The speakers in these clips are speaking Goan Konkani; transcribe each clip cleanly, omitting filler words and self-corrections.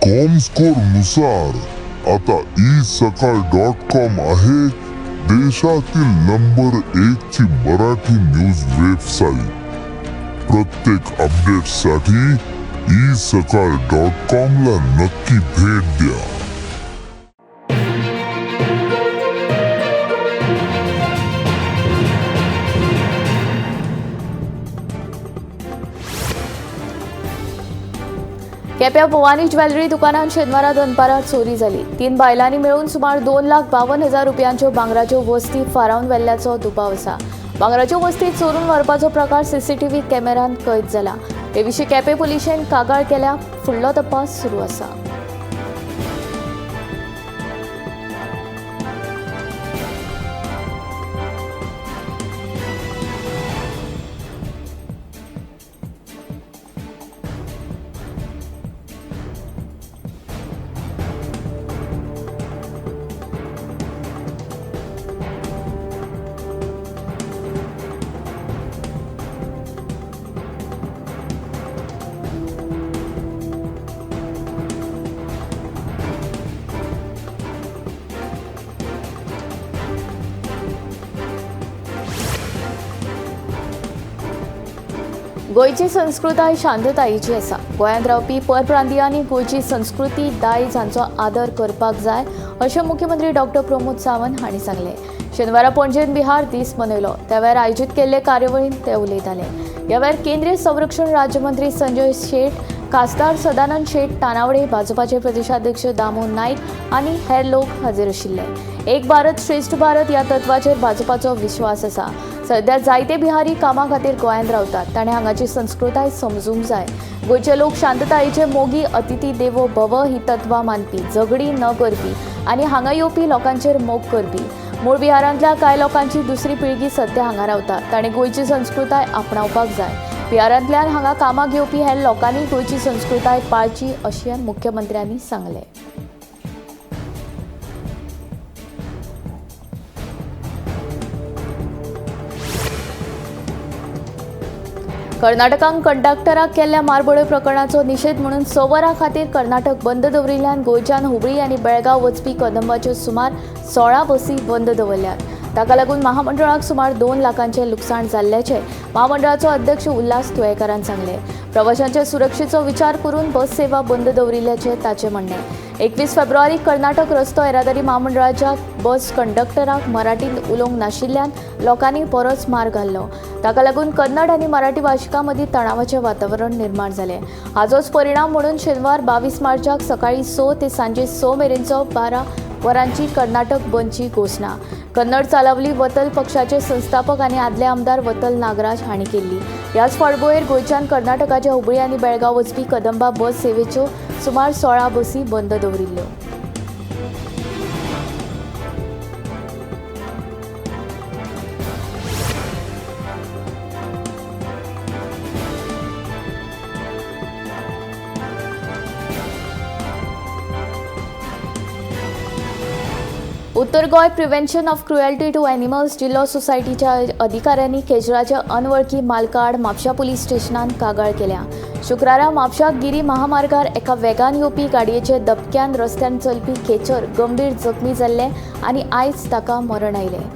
कॉमस्कोर नुसार आता ई सकाळ डॉट कॉम आहे देशातील नंबर 1 ची मराठी न्यूज वेबसाईट। प्रत्येक अपडेटसाठी ई सकाळ डॉट कॉम ला नक्की भेट द्या। केप्या भवानी ज्वेलरी दुकानात शेनवारा दनपारात चोरी जाली। 3 बायलांनी मेळून सुमार 2,52,000 रुपयांच्यो भांगराच्यो वस्ती फारावन व्हेल्ल्याचो दुबाव आसा। भांगराच्यो वस्ती चोरून व्हरपाचो प्रकार सीसीटीव्ही कॅमेऱ्यांत कैद जाला। ते विशीं केपें पुलिशेन कागाळ केल्या। फुडलो तपास सुरू आसा। गोंयची संस्कृताय शांततायेची आसा। गोंयांत रावपी परप्रांतीयांनी गोंयची संस्कृती दायज हांचो आदर करपाक जाय अशें मुख्यमंत्री डॉक्टर प्रमोद सावंत हांणी सांगलें। शेनवारा पणजेन बिहार दीस मनयलो। त्या वेळार आयोजीत केल्ले कार्यावळींत ते उलयताले। ह्या वेळार केंद्रीय संरक्षण राज्यमंत्री संजय शेट, खासदार सदानंद शेट तानावडे, भाजपाचे प्रदेशाध्यक्ष दामू नाईक आनी हेर लोक हाजीर आशिल्ले। एक भारत श्रेष्ठ भारत ह्या तत्वाचेर भाजपाचो विश्वास आसा। सध्या जायते बिहारी कामा खातीर गोंयांत रावतात। ताणें हांगाची संस्कृताय समजूंक जाय। गोंयचे लोक शांततायेचे मोगी, अतिथी देवो भव ही तत्वां मानपी, झगडी न करपी आनी हांगा येवपी लोकांचेर मोग करपी। मूळ बिहारांतल्या कांय लोकांची दुसरी पिळगी सध्या हांगा रावता। ताणें गोंयची संस्कृताय आपणावपाक जाय। बिहारांतल्यान हांगा कामाक येवपी हेर लोकांनी गोंयची संस्कृताय पाळची अशें मुख्यमंत्र्यांनी सांगलें। कर्नाटकान कंडक्टराक केल्ल्या मारबडय प्रकरणाचो निशेध म्हणून 6 वरां खातीर कर्नाटक बंद दवरिल्ल्यान गोंयच्यान हुबळी आनी बेळगांव वचपी कदंबाच्यो सुमार 16 बसी बंद दवरल्यात। ताका लागून महामंडळाक सुमार 2 लाखांचें लुकसाण जाल्ल्याचें महामंडळाचो अध्यक्ष उल्हास तुयेंकारान सांगलें। प्रवाशांच्या सुरक्षेचो विचार करून बस सेवा बंद दवरिल्ल्याचें ताचें म्हणणें। 21 फेब्रुवारी कर्नाटक रस्तो येरादारी महामंडळाच्या बस कंडक्टराक मराठींत उलोवंक नाशिल्ल्यान लोकांनी बरोच मार घाल्लो। ताका लागून कन्नड आनी मराठी भाशिकां मदीं तणावाचें वातावरण निर्माण जालें। हाचोच परिणाम म्हणून शेनवार 22 मार्चाक सकाळीं 6 ते सांजे 6 मेरेनचो 12 वरांची कर्नाटक बंदची घोशणा कन्नड चालवली वतल पक्षाचे संस्थापक आनी आदले आमदार वतल नागराज हांणी केल्ली। ह्याच फाटभुंयेर गोंयच्यान कर्नाटकाच्या हुबळी आनी बेळगांव वचपी कदंबा बस सेवेच्यो सुमार 16 बसी बंद दवरिल्ल्यो। उत्तर Goa prevention of cruelty to animals जिल्लो सोसायटीच्या अधिकाऱ्यांनी खेजराच्या अनवळखी मालकाआड म्हापशा पुलीस स्टेशनान कागाळ केल्या। शुक्रारा म्हापशा गिरी महामार्गार एका वेगान येवपी गाडयेचे धपक्यान रस्त्यान चलपी खेचर गंभीर जखमी जाल्ले आनी आयज ताका मरण आयलें।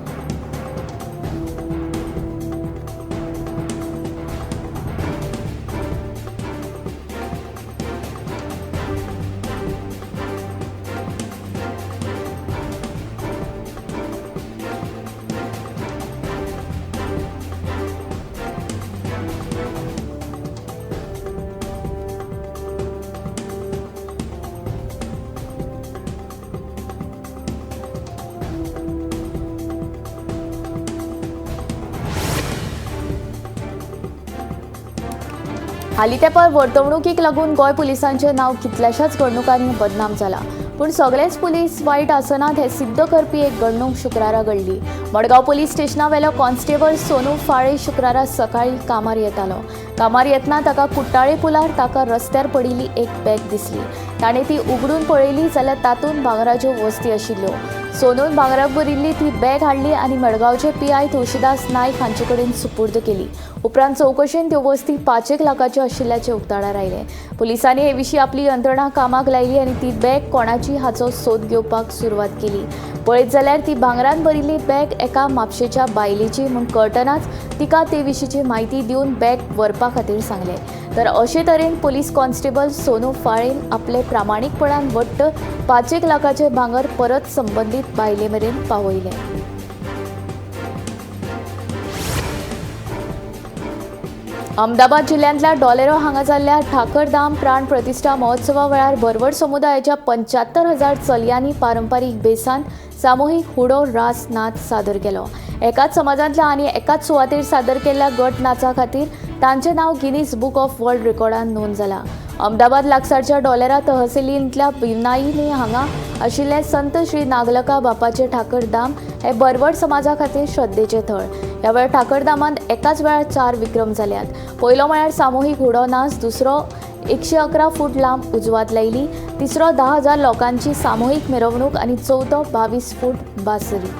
हालीं तेंपार वर्तवणुकीक लागून गोंय पुलिसांचें नांव कितल्याशाच घडणुकांनी बदनाम जाला। पूण सगळेच पुलीस वायट आसनात हें सिद्ध करपी एक घडणूक शुक्रारा घडली। मडगांव पुलीस स्टेशनावेलो कॉन्स्टेबल सोनू फाळे शुक्रारा सकाळीं कामार येतालो। कामार येतना ताका कुट्टाळे पुलार ताका रस्त्यार पडिल्ली एक बॅग दिसली. ताणें ती उगडून पळयली जाल्यार तातूंत भांगराच्यो वस्ती आशिल्ल्यो. सोनून भांगराक भरिल्ली ती बॅग हाडली आनी मडगांवचे PI Tulsidas Naik हांचे कडेन सुपूर्द केली. उपरांत चवकशेन त्यो वस्ती 5 लाखाच्यो आशिल्ल्याचें उक्ताडार आयलें. पुलिसांनी हे विशीं आपली यंत्रणा कामाक लायली आनी ती बॅग कोणाची हाचो सोद घेवपाक सुरवात केली. पळयत जाल्यार ती भांगरान भरिल्ली बॅग एका म्हापशेच्या बायलेची म्हूण कळटनाच तिका ते विशींची म्हायती दिवन बॅग व्हरपा खातीर सांगलें. तर अशे तरेन पुलीस कॉन्स्टेबल सोनू फाळेन आपले प्रामाणीकपणान वट्ट 5 लाखाचे भांगर परत संबंदीत बायले मेरेन पावयलें. अहमदाबाद जिल्ल्यांतल्या डॉलेरो हांगा जाल्ल्या ठाकरधाम प्राण प्रतिश्ठा महोत्सवा वेळार भरवड समुदायाच्या 75,000 चलयांनी पारंपारीक भेसांत सामुहीक हुडो रास नाच सादर केलो. एकाच समाजांतल्या आनी एकाच सुवातेर सादर केल्ल्या गट नाचा खातीर तांचें नांव गिनीज बुक ऑफ वर्ल्ड रेकॉर्डान नोंद जाला. अहमदाबाद लागसारच्या डॉलेरा तहसिलींतल्या भिवनाईनी हांगा आशिल्ले संत श्री नागलका बापाचे ठाकरधाम हे बरवड समाजा खातीर श्रद्धेचें थळ. ह्या वेळार ठाकरधामांत एकाच वेळार 4 विक्रम जाल्यात. पयलो म्हळ्यार सामुहीक हुडो नाच, दुसरो 111 फूट लांब उजवात लायली, तिसरो 10,000 लोकांची सामुहीक मिरवणूक आनी चवथो 22 फूट बासरी.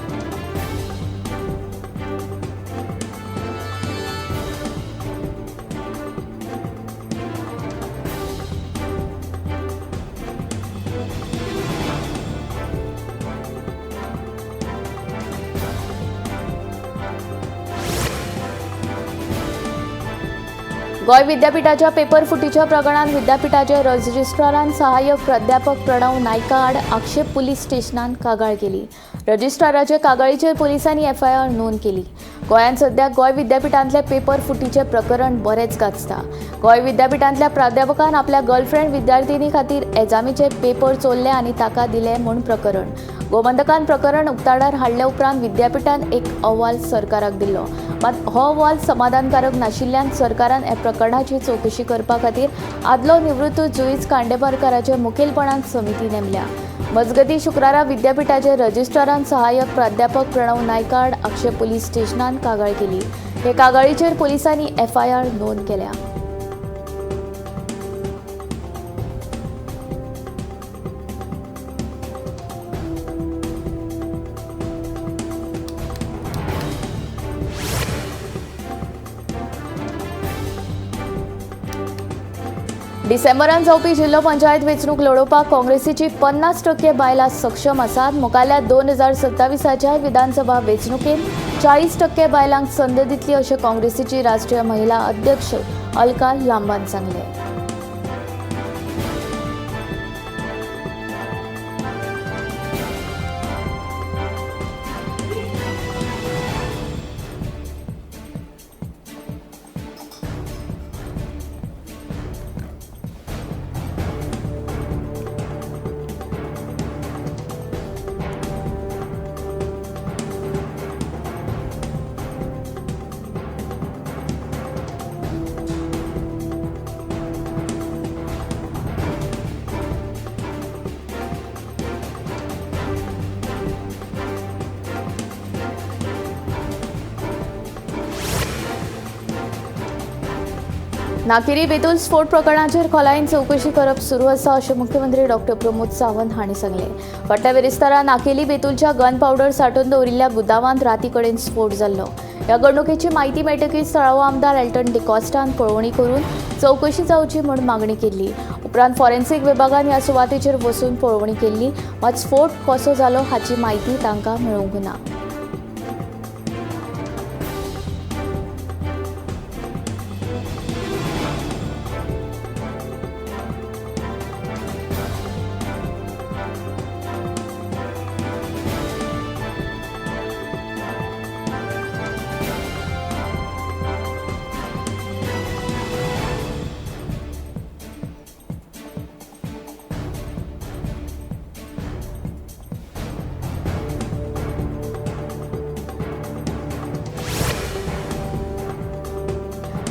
गोंय विद्यापीठाच्या पेपर फुटीच्या प्रकरणात विद्यापीठाचे रजिस्ट्रारान सहाय्यक प्राध्यापक प्रणव नायका आड आक्षेप पुलीस स्टेशनान कागाळ केली. रजिस्ट्राराचे कागाळीचेर पुलिसांनी एफआयआर नोंद केली. गोंयांत सध्या गोंय विद्यापीठांतले पेपर फुटीचे प्रकरण बरेंच गाजता. गोंय विद्यापीठांतल्या प्राध्यापकान आपल्या गर्लफ्रेंड विद्यार्थिनी खातीर एजामीचे पेपर चोरले आनी ताका दिले म्हूण प्रकरण. गोमंतकान प्रकरण उक्ताडार हाडल्या उपरांत विद्यापीठान एक अहवाल सरकाराक दिल्लो. मात हो अहवाल समाधानकारक नाशिल्ल्यान सरकारान ह्या प्रकरणाची चवकशी करपा खातीर आदलो निवृत्त जुईज कांडेपारकाराचे मुखेलपणान समिती नेमल्या. मजगतीं शुक्रारा विद्यापीठाचे रजिस्ट्रारान सहाय्यक प्राध्यापक प्रणव नायका आड आक्षेप पुलीस स्टेशनान कागाळ केली. हे कागाळीचेर पुलिसांनी एफआयआर नोंद केल्या. डिसेंबरान जावपी जिल्लो पंचायत वेंचणूक लडोवपाक काँग्रेसीची 50% बायलां सक्षम आसात. मुखाल्या 2027च्या विधानसभा वेंचणुकेंत 40% बायलांक संद दितली अशें काँग्रेसीची राष्ट्रीय महिला अध्यक्ष अलका लांबान सांगलें. नाकेरी बेतूल स्फोट प्रकरणाचेर खोलायेन चवकशी करप सुरू आसा अशें मुख्यमंत्री डॉक्टर प्रमोद सावंत हांणी सांगलें. फाटल्या वेरेस्तारा नाकेली बेतूलच्या गन पावडर सांठोवन दवरिल्ल्या गुदावांत राती कडेन स्फोट जाल्लो. ह्या घडणुकेची म्हायती मेळटकीच थळावो आमदार एल्टन डिकॉस्टान पळोवणी करून चवकशी जावची म्हूण मागणी केल्ली. उपरांत फॉरेन्सिक विभागान ह्या सुवातेचेर वचून पळोवणी केल्ली. मात स्फोट कसो जालो हाची म्हायती तांकां मेळूंक ना.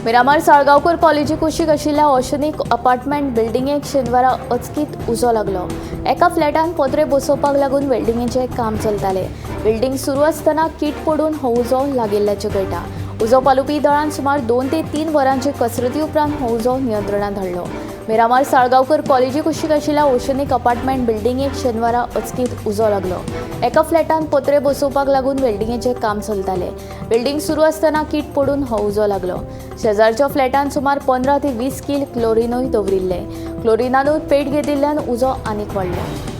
मिरामार साळगांवकर कॉलेजी कुशीक आशिल्ल्या ओशनिक अपार्टमेंट बिल्डिंगेक शेनवारा अचकीत उजो लागलो. एका फ्लॅटान पत्रे बसोवपाक लागून वेल्डिंगेचें काम चलतालें. बिल्डिंग सुरू आसतना कीट पडून हो उजो लागिल्ल्याचें कळटा. उजो पालोवपी दळान सुमार 2 ते 3 वरांचे कसरती उपरांत हो उजो नियंत्रणांत हाडलो. मिरामार साळगांवकर कॉलेजी कुशीक आशिल्ल्या ओशनिक अपार्टमेंट बिल्डिंगेक शेनवारा अचकीत उजो लागलो. एका फ्लॅटान पत्रे बसोवपाक लागून वेल्डिंगेचें काम चलतालें. वेल्डिंग सुरू आसतना कीट पडून हो उजो लागलो. शेजारच्या फ्लॅटान सुमार 15 ते 20 कील क्लोरिनूय दवरिल्लें. क्लोरिनानूय पेट घेतिल्ल्यान उजो आनीक वाडलो.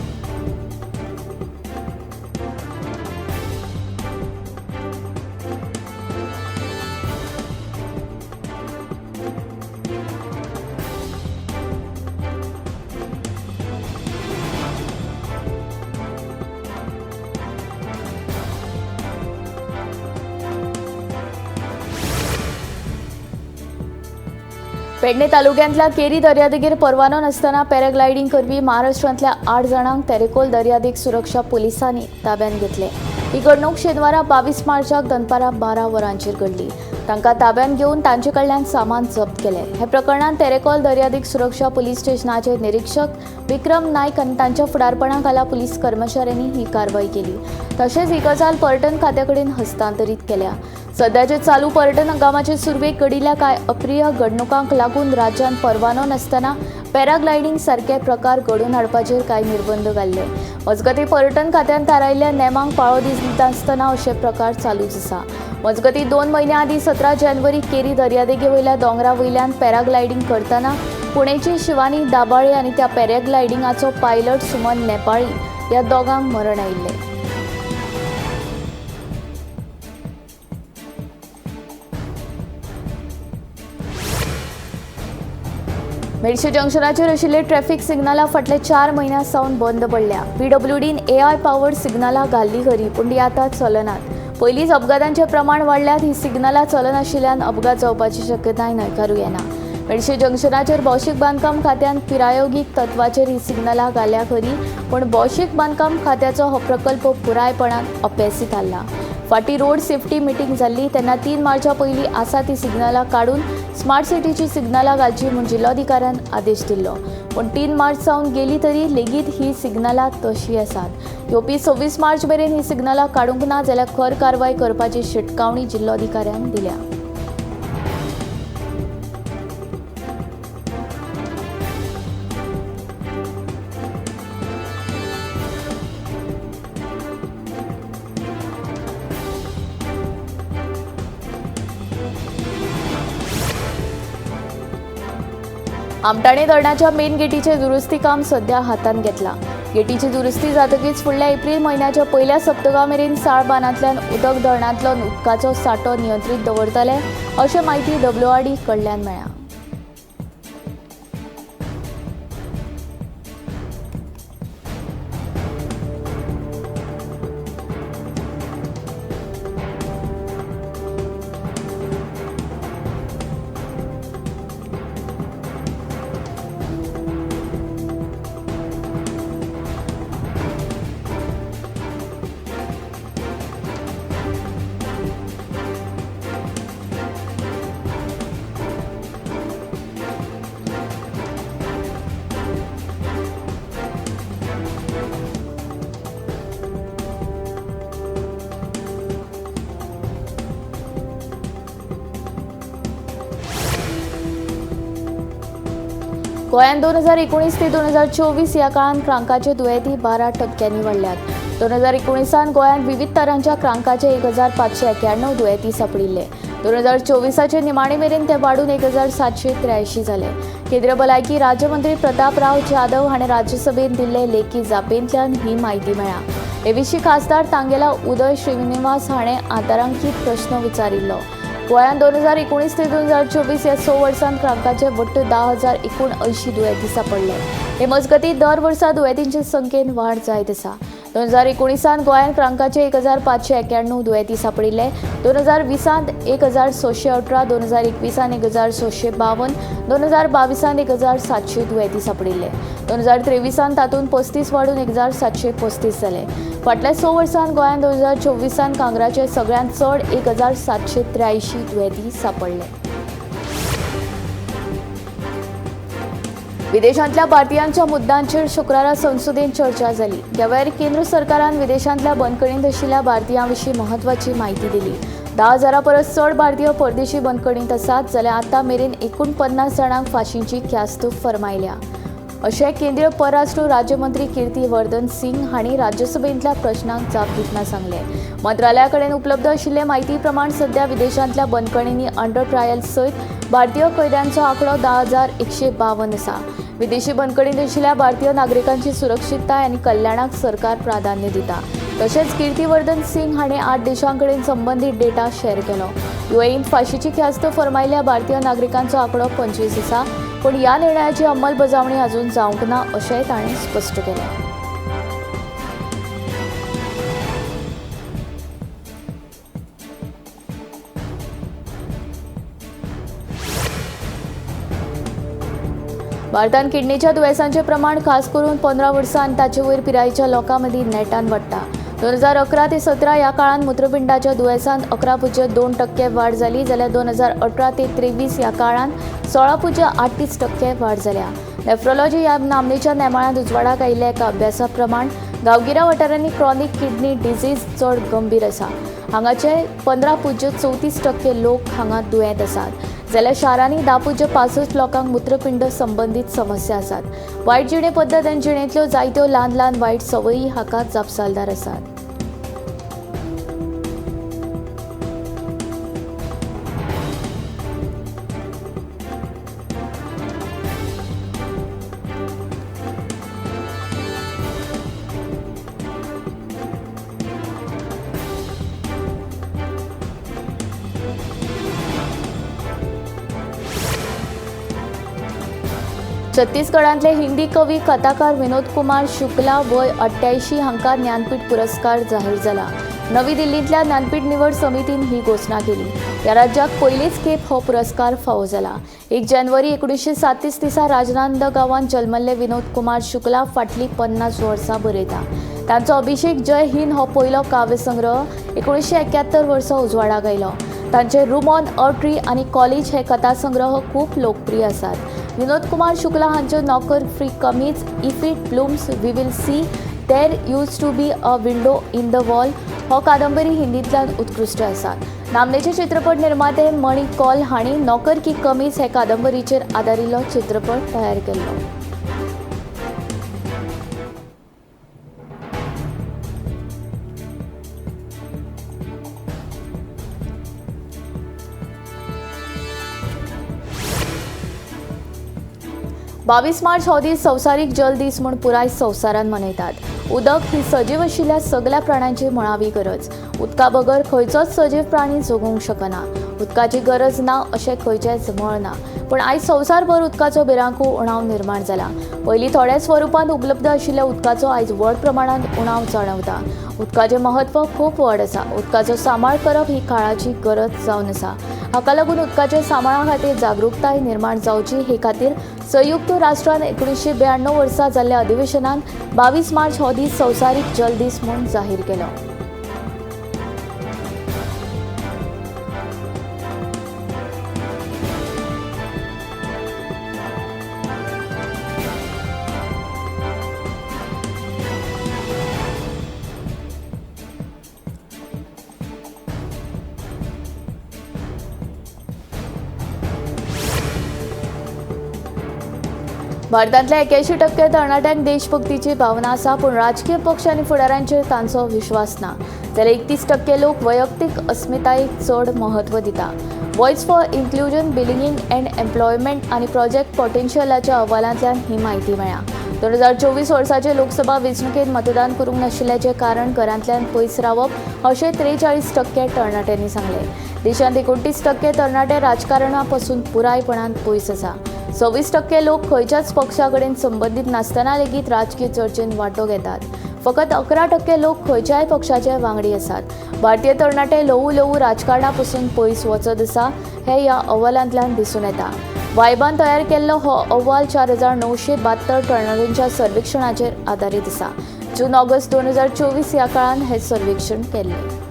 पेडणे तालुक्यांतल्या केरी दर्यादेगेर परवानो नासतना पॅराग्लायडींग करपी महाराष्ट्रांतल्या 8 जाणांक तेरेखोल दर्यादेग सुरक्षा पुलिसांनी ताब्यांत घेतले. ही घडणूक शेनवारा 22 मार्चाक दनपारां 12 वरांचेर घडली. तांकां ताब्यांत घेवन तांचे कडल्यान सामान जप्त केलें. हे प्रकरणांत तेरेखोल दर्यादेग सुरक्षा पुलीस स्टेशनाचे निरीक्षक विक्रम नायक आनी तांच्या फुडारपणा खाला पुलीस कर्मचाऱ्यांनी ही कारवाय केली. तशेंच ही गजाल पर्यटन खात्या कडेन हस्तांतरीत केल्या. सध्याचे चालू पर्यटन हंगामाचे सुरवेक घडिल्ल्या कांय अप्रिय घडणुकांक लागून राज्यांत परवानो नासतना पॅराग्लायडींग सारके प्रकार घडोवन हाडपाचेर कांय निर्बंध घाल्ले. मजगतीं पर्यटन खात्यान थारायिल्ल्या नेमांक पाळो दिनासतना अशे प्रकार चालूच आसा. मजगतीं 2 म्हयन्यां आदीं 17 जानेवारी केरी दर्यादेगे वयल्या दोंगरा वयल्यान पॅराग्लायडींग करतना पुणेची शिवानी दाबाळे आनी त्या पॅराग्लायडिंगाचो पायलट सुमन नेपाळी ह्या दोगांक मरण आयिल्लें. मेडशे जंक्शनाचेर आशिल्ले ट्रॅफिक सिग्नलां फाटले 4 म्हयन्यां सावन बंद पडल्या. पीडब्ल्यूडीन एआय पावर्ड सिग्नलां घाल्ली खरी, पूण ती आतां चलनात. पयलींच अपघातांचें प्रमाण वाडल्यात. ही सिग्नलां चलनाशिल्ल्यान अपघात जावपाची शक्यताय न्हयकारूं येना. मेडशे जंक्शनाचेर भौशीक बांदकाम खात्यान प्रायोगीक तत्वाचेर ही सिग्नलां घाल्या खरी, पूण भौशीक बांदकाम खात्याचो हो प्रकल्प पुरायपणान अपेसी थारला. फाटीं रोड सेफ्टी मिटींग जाल्ली तेन्ना 3 मार्चा पयलीं आसा ती सिग्नलां काडून स्मार्ट सिटीची सिग्नलां घालची म्हूण जिल्लोधिकाऱ्यान आदेश दिल्लो. पूण 3 मार्च सावन गेली तरी लेगीत ही सिग्नलां तशी आसात. येवपी 26 मार्च मेरेन ही सिग्नलां काडूंक ना जाल्यार खर कारवाय करपाची शिटकावणी जिल्लोधिकाऱ्यान दिल्या. आमटाणे धरणाच्या मेन गेटीचें दुरुस्ती काम सध्या हातांत घेतलां. गेटीची दुरुस्ती जातकीच फुडल्या एप्रील म्हयन्याच्या पयल्या सप्तका मेरेन साळ बांदांतल्यान उदक धरणांतलो उदकाचो सांठो नियंत्रीत दवरतले अशें म्हायती डब्ल्यूआरडी कडल्यान मेळ्ळ्या. गोंयांत 2019 ते 2024 ह्या काळांत क्रांकाचे दुयेंती 12% वाडल्यात. 2019 गोंयांत विविध तरांच्या क्रांकाचे 1591 दुयेंती सापडिल्ले. 2024 निमाणे मेरेन ते वाडून 1783 जाले. केंद्रीय भलायकी राज्यमंत्री प्रतापराव जाधव हाणें राज्यसभेंत दिल्ले लेखी जापेंतल्यान ही म्हायती मेळ्ळ्या. हे विशीं खासदार तांगेला उदय श्रीनिवास हाणें आतारांकीत प्रश्न विचारिल्लो. गोंयांत 2019 ते 2024 ह्या 6 वर्सांत क्रांकाचे वट्ट 10,079 दुयेंती सापडले. हे मजगतीं दर वर्सा दुयेंतींचे संख्येन वाड जायत आसा. 2019 गोंयांत क्रांकाचे 1591 दुयेंती सापडिल्ले. 2020 1618, 2021 1652, 2022 1700 दुयेंती सापडिल्ले. 2023 तातूंत 35 वाडून 1735 जाले. फाटल्या 6 वर्सांत गोंयांत 2024 कांग्राचे सगळ्यांत चड 1783 दुयेंती सापडले. विदेशांतल्या भारतीयांच्या मुद्द्यांचेर शुक्रारा संसदेंत चर्चा जाली. ह्या वेळार केंद्र सरकारान विदेशांतल्या बंदखणींत आशिल्ल्या भारतीयां विशीं म्हत्वाची म्हायती दिली. 10,000 परस चड भारतीय परदेशी बंदखणींत आसात, जाल्यार आतां मेरेन 49 जाणांक फाशींची ख्यास्त फर्मायल्या अशें केंद्रीय परराष्ट्र राज्यमंत्री कीर्ति वर्धन सिंग हांणी राज्यसभेंतल्या प्रश्नांक जाप दितना सांगलें. मंत्रालया कडेन उपलब्ध आशिल्ले म्हायती प्रमाण सध्या विदेशांतल्या बंदखणींनी अंडर ट्रायल सयत भारतीय कैद्यांचो आंकडो 10,152 आसा. विदेशी बंदखणींत आशिल्ल्या भारतीय नागरिकांची सुरक्षितताय आनी कल्याणाक सरकार प्राधान्य दिता. तशेंच कीर्तिवर्धन सिंग हाणें 8 देशां कडेन संबंदीत डेटा शेअर केलो. युएईंत फाशीची ख्यास्त फर्मायल्ल्या भारतीय नागरिकांचो आंकडो 25 आसा, पूण ह्या निर्णयाची अंमलबजावणी अजून जावंक ना अशेंय ताणें स्पश्ट केलें. भारतांत किडनीच्या दुयेंसांचें प्रमाण खास करून 15 वर्सां आनी ताचे वयर पिरायेच्या लोकां मदीं नेटान वाडटा. 2011 ते 17 ह्या काळांत मूत्रपिंडाच्या दुयेंसांत 11.2% वाड जाली, जाल्यार 2018 ते 23 ह्या काळांत 16.38% वाड जाल्या. नेफ्रोलॉजी ह्या नामनेच्या नेमाळ्यांत उजवाडाक आयिल्ल्या एका अभ्यासा प्रमाण गांवगिऱ्या वाठारांनी क्रॉनिक किडनी डिझीज चड गंभीर आसा. हांगाचे 15.34% लोक हांगा दुयेंत आसात, जाल्यार शारांनी 10.65 लोकांक मूत्रपिंड संबंदीत समस्या आसात. वायट जिणे पद्दत आनी जिणेंतल्यो जायत्यो ल्हान ल्हान वायट संवयी हाका जापसालदार आसात. छत्तीसगडांतले हिंदी कवी कथाकार विनोद कुमार शुक्ला वय 88 हांकां ज्ञानपीठ पुरस्कार जाहीर जाला. नवी दिल्लींतल्या ज्ञानपीठ निवड समितीन ही घोशणा केली. ह्या राज्याक पयलीच खेप हो पुरस्कार फावो जाला. 1 जानेवारी 1937 दिसा राजनांद गांवांत जल्मल्ले विनोद कुमार शुक्ला फाटलीं 50 वर्सां बरयता. तांचो अभिषेक जय हिंद हो पयलो काव्यसंग्रह 1971 वर्सा उजवाडाक आयलो. तांचे रूम ऑन अ ट्री आनी कॉलेज हे कथासंग्रह खूब लोकप्रिय आसात. विनोद कुमार शुक्ला हांच्यो Naukar ki Kameez, if it blooms we will see, there used to be a window in the wall हो कादंबरी हिंदींतल्यान उत्कृश्ट आसात. नामनेचे चित्रपट निर्माते मणी कौल हांणी नौकर की कमीज हे कादंबरीचेर आदारिल्लो चित्रपट तयार केल्लो. 22 मार्च हो दीस संवसारीक जल दीस म्हूण पुराय संवसारान मनयतात. उदक ही सजीव आशिल्ल्या सगल्या प्राण्यांची मुळावी गरज. उदका बगर खंयचोच सजीव प्राणी जगूंक शकना. उदकाची गरज ना अशें खंयचेंच मळ ना, पूण आयज संवसारभर उदकाचो भिरांकूळ उणाव निर्माण जाला. पयलीं थोड्या स्वरुपांत उपलब्ध आशिल्ल्या उदकाचो आयज व्हड प्रमाणांत उणाव जाणवता. उदकाचें म्हत्व खूब व्हड आसा. उदकाचो सांबाळ करप ही काळाची गरज जावन आसा. हाका लागून उदकाच्या सांबाळा खातीर जागृताय निर्माण जावची हे खातीर संयुक्त राष्ट्रान 1992 वर्सा जाल्ल्या अधिवेशनान 22 मार्च हो दीस संवसारीक जल दीस म्हूण जाहीर केलो. भारतांतल्या 81% तरणाट्यांक देशभक्तीची भावना आसा, पूण राजकीय पक्ष आनी फुडाऱ्यांचेर तांचो विश्वास ना. जाल्यार 31% लोक वैयक्तीक अस्मितायेक चड म्हत्व दिता. Voice for inclusion, belonging and employment आनी प्रोजेक्ट पोटेन्शियलाच्या अहवालांतल्यान ही म्हायती मेळ्ळ्या. 2024 वर्साचे लोकसभा वेंचणुकेंत मतदान करूंक नाशिल्ल्याचें कारण घरांतल्यान पयस रावप अशें 43% तरणाट्यांनी सांगलें. देशांत 29% तरणाटे राजकारणा पसून पुरायपणान पयस आसा. 26% लोक खंयच्याच पक्षा कडेन संबंदीत नासतना लेगीत राजकीय चर्चेन वांटो घेतात. फकत 11% लोक खंयच्याय पक्षाचे वांगडी आसात. भारतीय तरणाटे ल्हवू ल्हवू राजकारणा पसून पयस वचत आसा हें ह्या अहवालांतल्यान दिसून येता. वायबान तयार केल्लो हो अहवाल 4972 तरणाट्यांच्या सर्वेक्षणाचेर आदारीत आसा. जून ऑगस्ट 2024 ह्या काळांत हें सर्वेक्षण केल्लें.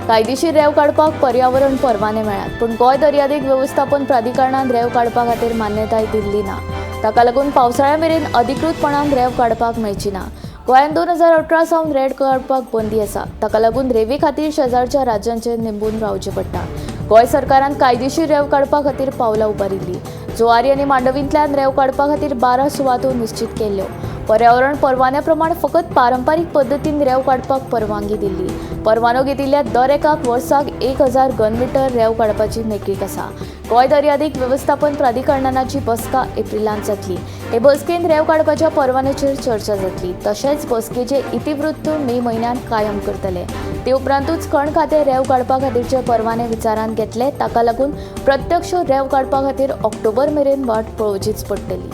कायदेशीर रेंव काडपाक पर्यावरण परवाने मेळ्ळ्यात, पूण गोंय दर्यादेग वेवस्थापन प्राधिकरणान रेंव काडपा खातीर मान्यताय दिल्ली ना. ताका लागून पावसाळ्या मेरेन अधिकृतपणान रेंव काडपाक मेळची ना. गोंयांत 2018 सावन रेंव काडपाक बंदी आसा. ताका लागून रेंवे खातीर शेजारच्या राज्यांचेर निंबून रावचें पडटा. गोंय सरकारान कायदेशीर रेंव काडपा खातीर पावलां उबारिल्लीं. जुवारी आनी मांडवींतल्यान रेंव काडपा खातीर 12 सुवातो निश्चीत केल्ल्यो. पर्यावरण परवान्या प्रमाण फकत पारंपारीक पद्दतीन रेंव काडपाक परवानगी दिल्ली. परवानो घेतिल्ल्या दर एकाक वर्साक 1000 घनमिटर रेंव काडपाची मेकळीक आसा. गोंय दर्यादेग वेवस्थापन प्राधिकरणाची बसका एप्रिलांत जातली. हे बसकेंत रेंव काडपाच्या परवान्याचेर चर्चा जातली. तशेंच बसकेचे इतिवृत्त मे म्हयन्यांत कायम करतले. ते उपरांतूच खण खातें रेंव काडपा खातीरचे परवाने विचारांत घेतले. ताका लागून प्रत्यक्ष रेंव काडपा खातीर ऑक्टोबर मेरेन वाट पळोवचीच पडटली.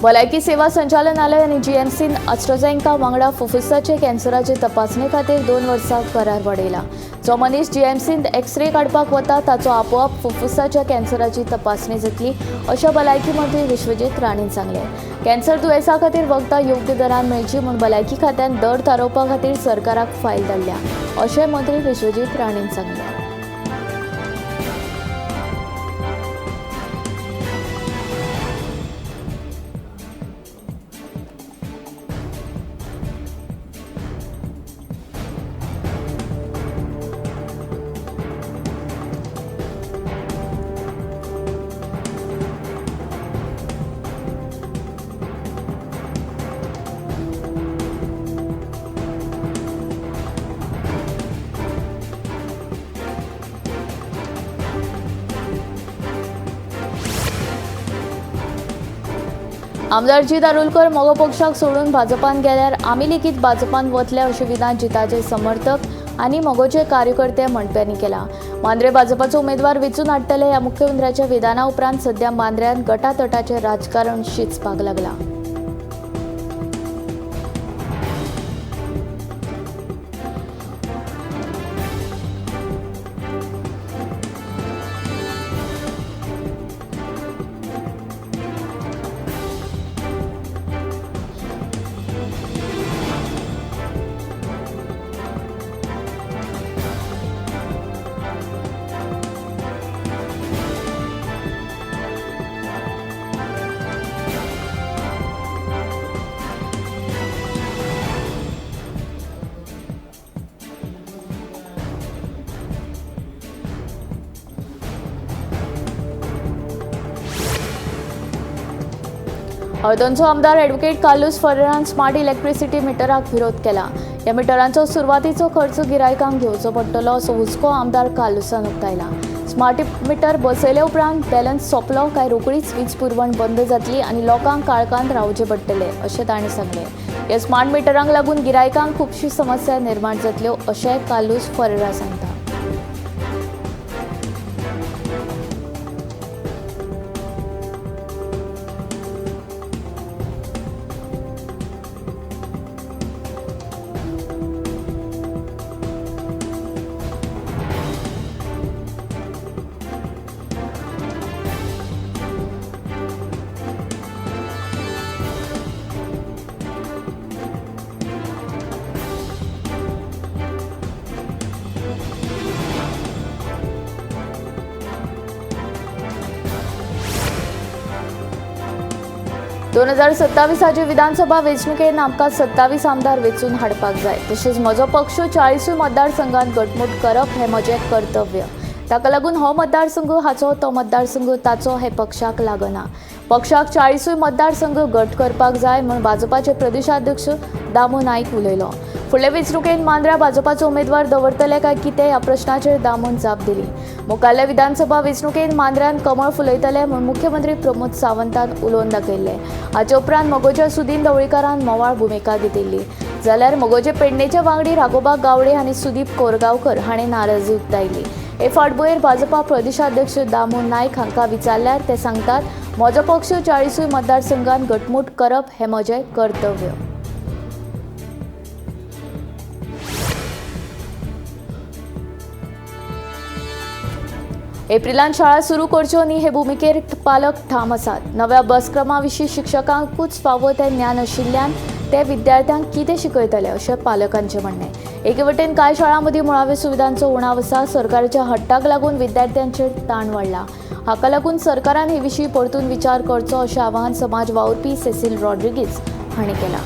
भलायकी सेवा संचालनालय आनी जीएमसीन AstraZeneca वांगडा फुफ्फुसाचे कॅन्सराचे तपासणे खातीर 2 वर्सां करार वाडयला. जो मनीस जीएमसींत एक्सरे काडपाक वता ताचो आपोआप फुफ्फुसाच्या कॅन्सराची तपासणी जातली अशें भलायकी मंत्री विश्वजीत राणेन सांगलें. कॅन्सर दुयेंसा खातीर वखदां योग्य दरान मेळची म्हूण भलायकी खात्यान दर थारोवपा खातीर सरकाराक फायल धाडल्या अशें मंत्री विश्वजीत राणेन सांगलें. आमदार जीत आरोलकर मगो पक्षाक सोडून भाजपान गेल्यार आमी लेगीत भाजपान वतले अशें विधान जिताचे समर्थक आनी मगोचे कार्यकर्ते म्हणप्यांनी केला. मांद्रे भाजपाचो उमेदवार वेंचून हाडटले ह्या मुख्यमंत्र्याच्या विधाना उपरांत सध्या मांद्र्यान गटातटाचें राजकारण शिजपाक लागलां. हळदणचो आमदार ॲडव्होकेट कार्लूस फरेरान स्मार्ट इलेक्ट्रिसिटी मिटराक विरोध केला. ह्या मिटरांचो सुरवातीचो खर्च गिरायकांक घेवचो पडटलो असो हुस्को आमदार कार्लूसान उक्तायला. स्मार्ट मिटर बसयले उपरांत बॅलन्स सोंपलो काय रोखडीच वीज पुरवण बंद जातली आनी लोकांक काळखांत रावचें पडटलें अशें ताणें सांगलें. ह्या स्मार्ट मिटरांक लागून गिरायकांक खुबशी समस्या निर्माण जातल्यो अशें कार्लूस फरेरा सांगता. दोन 2027 विधानसभा वेंचणुकेन आमकां 27 आमदार वेंचून हाडपाक जाय. तशेंच म्हजो पक्ष 40 मतदारसंघात घटमूट करप हें म्हजें कर्तव्य. ताका लागून हो मतदारसंघ हाचो तो मतदारसंघ ताचो हें पक्षाक लागना. पक्षाक 40 मतदारसंघ घट करपाक जाय म्हूण भाजपाचे प्रदेशाध्यक्ष दामू नायक उलयलो. फुडले वेंचणुकेन मांद्र्या भाजपाचो उमेदवार दवरतले काय कितें ह्या प्रश्नाचेर दामून जाप दिली. मुखाल्ल्या विधानसभा वेंचणुकेन मांद्र्यान कमळ फुलयतले म्हूण मुख्यमंत्री प्रमोद सावंतान उलोवन दाखयल्लें. हाचे उपरांत मगोच्या सुदीन ढवळीकारान मोवाळ भुमिका घेतिल्ली. जाल्यार मगोचे पेडणेचे वांगडी राघोबा गावडे आनी सुदीप कोरगांवकर हांणी नाराजी उक्तायली. हे फाटभुंयेर भाजपा प्रदेशाध्यक्ष दामू नायक हांकां विचारल्यार ते सांगतात, म्हजो पक्ष 40 मतदारसंघात घटमूट करप हें म्हजें कर्तव्य. एप्रिलान शाळा सुरू करच्यो न्ही हे भुमिकेर पालक ठाम आसात. नव्या अभ्यासक्रमा विशीं शिक्षकांकूच फावो तें ज्ञान आशिल्ल्यान ते विद्यार्थ्यांक कितें शिकयतले अशें पालकांचें म्हणणें. एके वटेन कांय शाळां मदीं मुळाव्या सुविधांचो उणाव आसा. सरकाराच्या हट्टाक लागून विद्यार्थ्यांचेर ताण वाडला. हाका लागून सरकारान हे विशीं परतून विचार करचो अशें आवाहन समाज वावुरपी सेसील रॉड्रिगीज हांणी केलां.